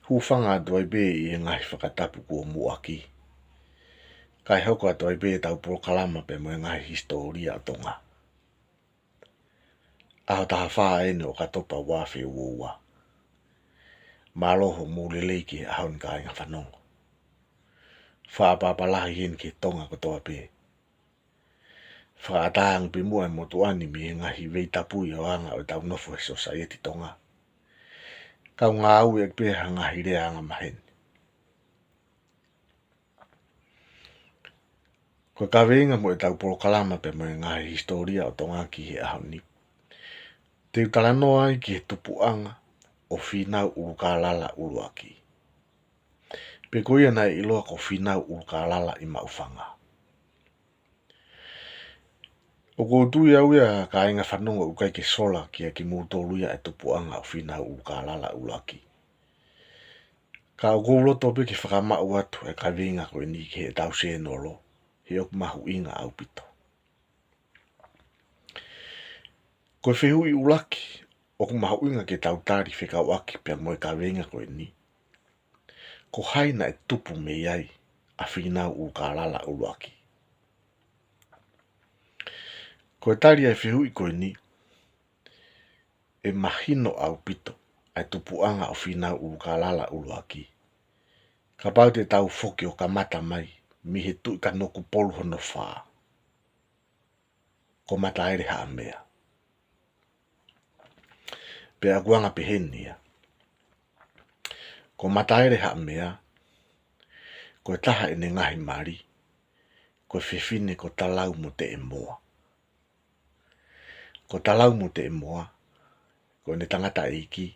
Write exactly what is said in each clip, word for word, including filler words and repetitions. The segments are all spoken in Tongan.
Hūfanga atu ai pē ʻi he ngaahi fakatapu kuo muʻaki, kae hoko atu ai pē ʻetau polokalama pea mo e ngaahi hisitōlia ʻo Tonga. ʻAho taha fā eni ʻo ʻOkatopa ua afe ua ua. Mālō hoʻomou lelei ki he ʻaho ni kāinga fanongo. Fakaʻapaʻapa lahi heni ki he Tonga kotoa pē. Fakaʻatā ange pē muʻa e motuʻa ni mei he ngaahi veitapui ʻo anga ʻo ʻetau nofo he sōsaieti Tonga, kae ngāueʻaki pē ha ngaahi lea angamaheni. Ko e kaveinga mo ʻetau polokalama pea mo e ngaahi hisitōlia ʻo Tonga ki he ʻaho ni, te u talanoa ai ki he tupuʻanga ʻo Fīnau ʻUlukālala ʻUluaki, pe ko ia naʻe ʻiloa ko Fīnau ʻUlukālala ʻi Maʻufanga. ʻOku ou tui au ia kāinga fanongo ʻoku ʻikai ke sola kiate kimoutolu ia e tupuʻanga ʻo Fīnau ʻUlukālala ʻUluaki. Ka ʻoku ou loto pē ke fakamaʻu atu e kaveinga ko eni ki heʻetau sēnolo, he ʻoku mahuʻinga ʻaupito. Ko e fehuʻi ʻuluaki ʻoku mahuʻinga ke tau tali fekauʻaki pea mo e kaveinga ko eni, ko hai naʻe tupu mei ai ʻa Fīnau ʻUlukālala ʻUluaki? Ko e tali ʻa e fehuʻi ko eni, ʻe mahino ʻaupito ʻa e tupuʻanga ʻo Fīnau ʻUlukālala ʻUluaki, kapau te tau foki ʻo kamata mai mei he Tuʻi Kanokupolu hono fā, ko Mataelehaʻamea. Pea ʻoku anga peheni ia. Ko Mataelehaʻamea, ko e taha ʻene ngaahi mali, ko e fefine ko Talaumoteʻemoa. Ko Talaumoteʻemoa, ko ʻene tangataʻeiki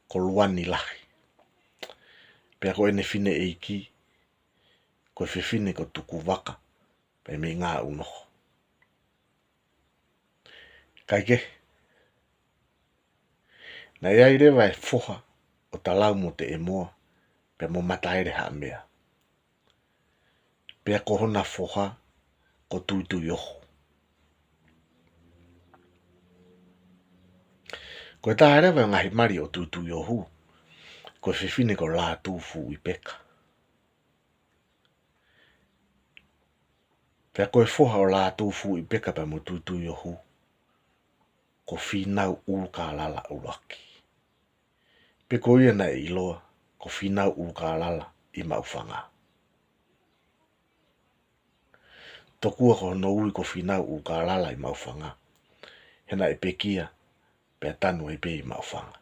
ko Luanilahi. Pea ko ʻene fineʻeiki, ko e fefine ko Tukuvaka, pea mei Ngāunoho. Kae kehe, naʻe ʻi ai leva e foha ʻo Talaumoteʻemoa pea mo Mataelehaʻamea, pea ko hona foha ko Tuituiohu. Ko e taha leva e ngaahi mali ʻo Tuituiohu, ko e fefine ko Lātūfuipeka. Pea ko e foha ʻo Lātūfuipeka pea mo Tuituiohu, ko Fīnau ʻUlukālala ʻUluaki, pe ko ia naʻe ʻiloa ko Fīnau ʻUlukālala ʻi Maʻufanga. Tokua ko hono ui ko Fīnau ʻUlukālala ʻi Maʻufanga, he naʻe pekia pea tanu ai pē ʻi Maʻufanga.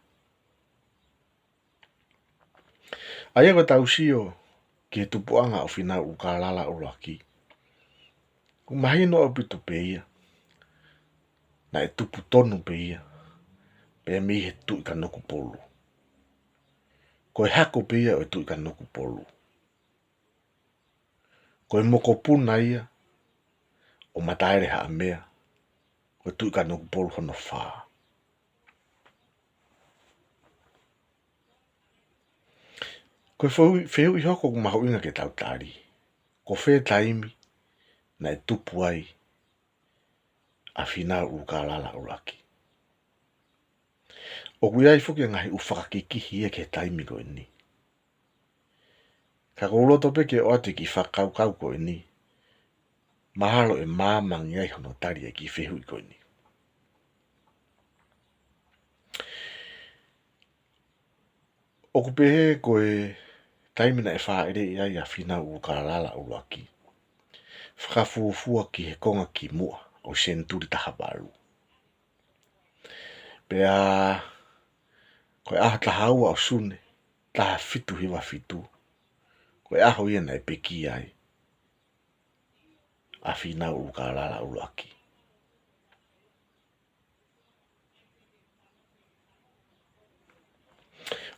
ʻA ia ko ʻetau sio ki he tupuʻanga ʻo Fīnau ʻUlukālala ʻUluaki, ʻoku mahino ʻaupito pē ia, naʻe tupu tonu pē ia pea mei he Tuʻi Kanokupolu. Ko e hako pē ia ʻo e Tuʻi Kanokupolu. Ko e mokopuna ia ʻo Mataelehaʻamea, ko e Tuʻi Kanokupolu hono fā. Ko e fehuʻi, fehuʻi hoko ʻoku mahuʻinga ke tau tali, ko fē taimi naʻe tupu ai ʻa Fīnau ʻUlukālala ʻUluaki? ʻOku ʻi ai foki e ngaahi ʻū fakakikihi ia ki he taimi ko eni. Ka ʻoku ou loto pē ke ʻoatu e kiʻi fakakaukau ko eni, mahalo ʻe maama ange ai hono tali e kiʻi fehuʻi ko eni. ʻOku pehē ko e taimi naʻe fāʻeleʻi ai ʻa Fīnau ʻUlukālala ʻUluaki, fakafuofua ki he konga kimuʻa ʻo e senituli taha valu. Pea ko e ʻaho taha ua ʻo Sune, taha fitu hiva fitu, ko e ʻaho ia naʻe pekia ai ʻa Fīnau ʻUlukālala ʻUluaki.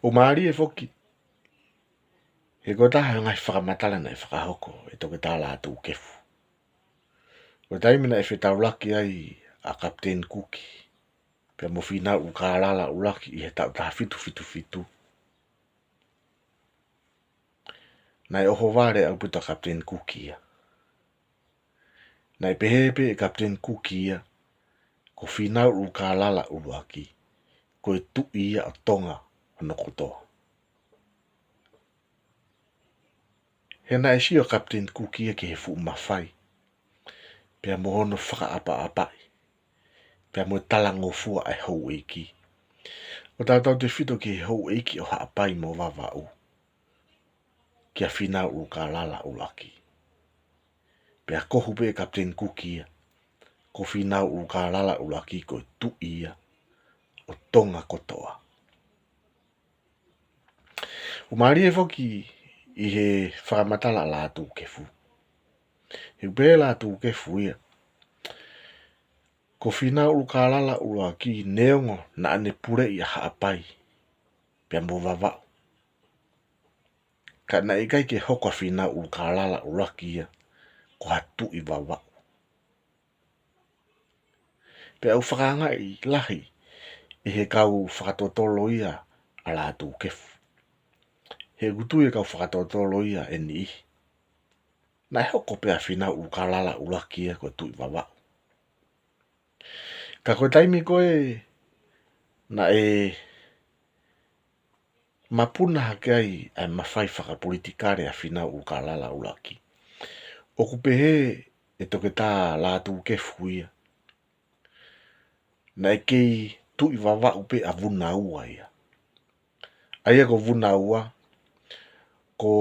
ʻOku mālie foki, he ko e taha e ngaahi fakamatala naʻe fakahoko ʻe Toketā Lātūkefu, ko e taimi naʻe fetaulaki ai ʻa Kapiteni Kuki pea mo Fīnau ʻUlukālala ʻUluaki ʻi he taʻu taha fitu fitu fitu, naʻe ʻohovale ʻaupito ʻa Kapiteni Kuki ia. Naʻe pehē pē ʻe Kapiteni Kuki ia, ko Fīnau ʻUlukālala ʻUluaki, ko e tuʻi ia ʻo Tonga hono kotoa. Pea naʻe sio ʻa Kapiteni Kuki ia ki he fuʻu mafai, pea mo hono fakaʻapaʻapaʻi, pea mo e talangofua ʻa e houʻeiki, ʻo tautautefito ki he houʻeiki ʻo Haʻapai mo Vavaʻu, kia Fīnau ʻUlukālala ʻUluaki. Pea kohu pē ʻe Kapiteni Kuki ia, ko Fīnau ʻUlukālala ʻUluaki ko e tuʻi ia ʻo Tonga kotoa. ʻOku mālie foki ʻi he fakamatala ʻa Lātūkefu. He ʻoku pehē ʻe Lātūkefu ia, ko Fīnau ʻUlukālala ʻUluaki, neongo naʻa ne puleʻi ʻa Haʻapai pea mo Vavaʻu, ka naʻe ʻikai ke hoko ʻa Fīnau ʻUlukālala ʻUluaki ia ko ha tuʻi Vavaʻu. Pea ʻoku fakaangaʻi lahi ʻe he kau fakatotolo ia ʻa Lātūkefu. He ʻoku tui e kau fakatotolo ia ʻe niʻihi naʻe hoko pē ʻa Fīnau ʻUlukālala ʻUluaki ia ko e tuʻi Vavaʻu. Ka ko e taimi ko ē naʻe mapuna hake ai ʻa e mafai fakapolitikale ʻa Fīnau ʻUlukālala ʻUluaki, ʻoku pehē ʻe Toketā Lātūkefu ia, naʻe kei tuʻi Vavaʻu pē ʻa Vuna Ua ia. ʻA ia ko Vuna Ua, ko,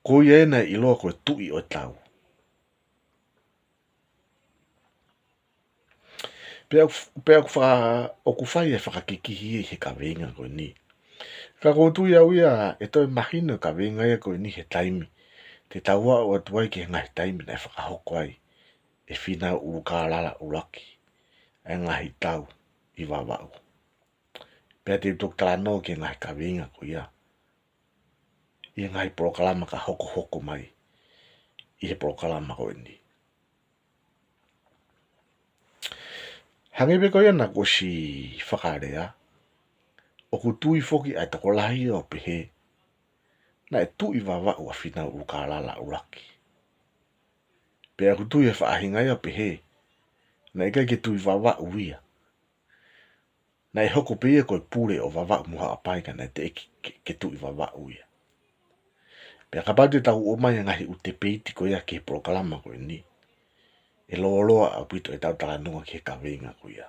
ko ia ē naʻe ʻiloa ko e Tuʻi ʻo e Tau. Pea ʻoku, pea ʻoku fa-, ʻoku fai e fakakikihi ʻi he kaveinga ko eni. Ka ʻoku ou tui au ia ʻe toe mahino e kaveinga ia ko eni he taimi te tau aʻu atu ai ki he ngaahi taimi naʻe fakahoko ai ʻe Fīnau ʻUlukālala ʻUluaki ʻa e ngaahi tau ʻi Vavaʻu. Pea te u toki talanoa ki he ngaahi kaveinga ko ia ʻi he ngaahi polokalama ka hokohoko mai ʻi he polokalama ko eni. Hangē pē ko ia naʻa ku ʻosi fakalea, ʻoku tui foki ʻa e tokolahi ia ʻo pehē naʻe tuʻi Vavaʻu ʻa Fīnau ʻUlukālala ʻUluaki. Pea ʻoku tui e faʻahinga ia ʻo pehē naʻe ʻikai ke tuʻi Vavaʻu ia. Naʻe hoko pē ia ko e pule ʻo Vavaʻu mo Haʻapai ka naʻe teʻeki ke, ke tuʻi Vavaʻu ia. Pea kapau te tau ʻomai e ngaahi ʻū tepeiti ko ia ki he polokalama ko eni, ʻe lōloa ʻaupito ʻetau talanoa ki he kaveinga ko ia.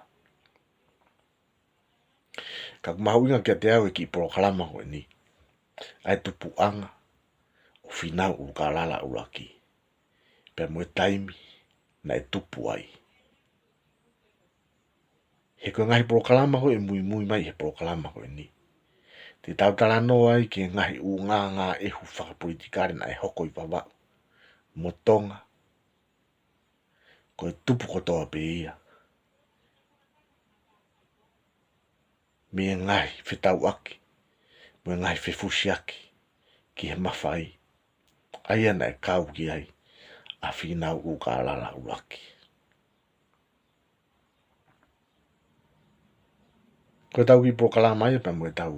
Ka ʻoku mahuʻinga kiate au e kiʻi polokalama ko eni, ʻa e tupuʻanga ʻo Fīnau ʻUlukālala ʻUluaki pea mo e taimi naʻe tupu ai. He ko e ngaahi polokalama ko ē ʻe muimui mai he polokalama ko eni, te tau talanoa ai ki he ngaahi ʻū ngāngāʻehu fakapolitikale naʻe hoko ʻi Vavaʻu mo Tonga, ko e tupu kotoa pē ia mei he ngaahi fetauʻaki mo e ngaahi fefusiaki ki he mafai, ʻa ia naʻe kau ki ai ʻa Fīnau ʻUlukālala ʻUluaki. Ko ʻetau kiʻi polokalama ia pea mo ʻetau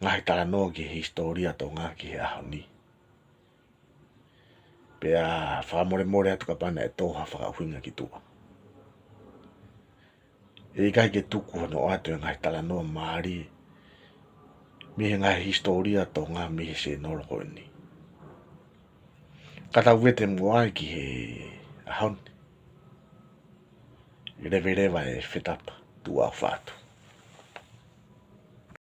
ngaahi talanoa ki he hisitōlia Tonga ki he ʻaho ni. Pea fakamolemole atu kapau naʻe tō ha fakaʻuhinga ki tuʻa. ʻE ʻikai ke tuku hono ʻoatu e ngaahi talanoa mālie mei he ngaahi hisitōlia Tonga mei he sēnolo ko eni. Ka tau vete muʻa ai ki he ʻaho ni. Leveleva e fetapa, tuʻa ʻofa atu.